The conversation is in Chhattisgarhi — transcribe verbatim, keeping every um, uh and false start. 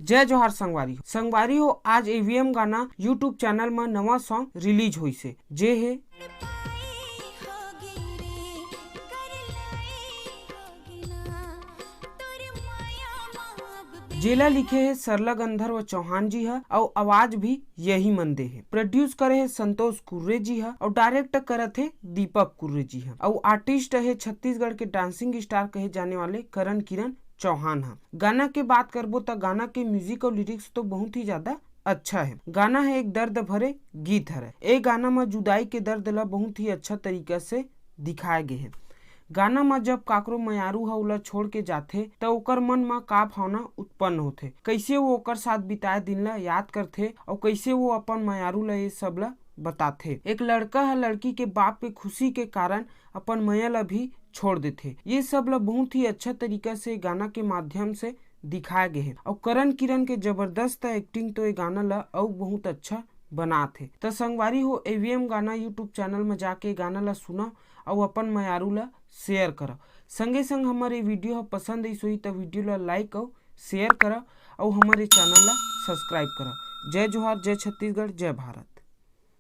जय जोहार संगवारी हो। संगवारी हो, आज एवीएम गाना YouTube चैनल म नवा सॉन्ग रिलीज होइस हे, जे हे जेला लिखे हे सरला गंधर्व चौहान जी ह, अउ आवाज भी यही मन दे हे। प्रोड्यूस करे हे संतोष कुर्रे जी ह, अउ डायरेक्ट करत हे दीपक कुर्रे जी ह, अउ आर्टिस्ट हे छत्तीसगढ़ के डांसिंग स्टार कहे जाने वाले करण किरण चौहान ह। गाना के बात करबो त गाना के म्यूजिक अउ लिरिक्स तो बहुत ही ज्यादा अच्छा है। गाना है एक दर्द भरे गीत हरे। ए गाना म जुदाई के दर्द ला बहुत ही अच्छा तरीका से दिखाए गे हे। गाना म जब काकरो मयारू ह ओला छोड़ के जाथे, त ओकर मन म का भावना उत्पन्न होथे, कैसे वो ओकर साथ बिताए दिन ला याद करथे, अउ कैसे वो अपन मयारू ला ये सब ला बताथे। एक लड़का ह लड़की के बाप के खुशी के कारण अपन मया ला भी छोड़ देथे। ये सब ला बहुत ही अच्छा तरीका से गाना के माध्यम से दिखाए गे हे। अउ करण किरण के जबरदस्त एक्टिंग तो ये गाना ला अउ बहुत अच्छा बनात हे। त संगवारी हो, एवीएम गाना YouTube चैनल म जाके गाना ला सुना अउ अपन मयारू ला शेयर करा। संगे संग हमर ये वीडियो ह पसंद आइस होही त वीडियो ला लाइक अउ शेयर करा अउ हमर ये चैनल ला सब्सक्राइब करा। जय जोहार, जय छत्तीसगढ़, जय भारत।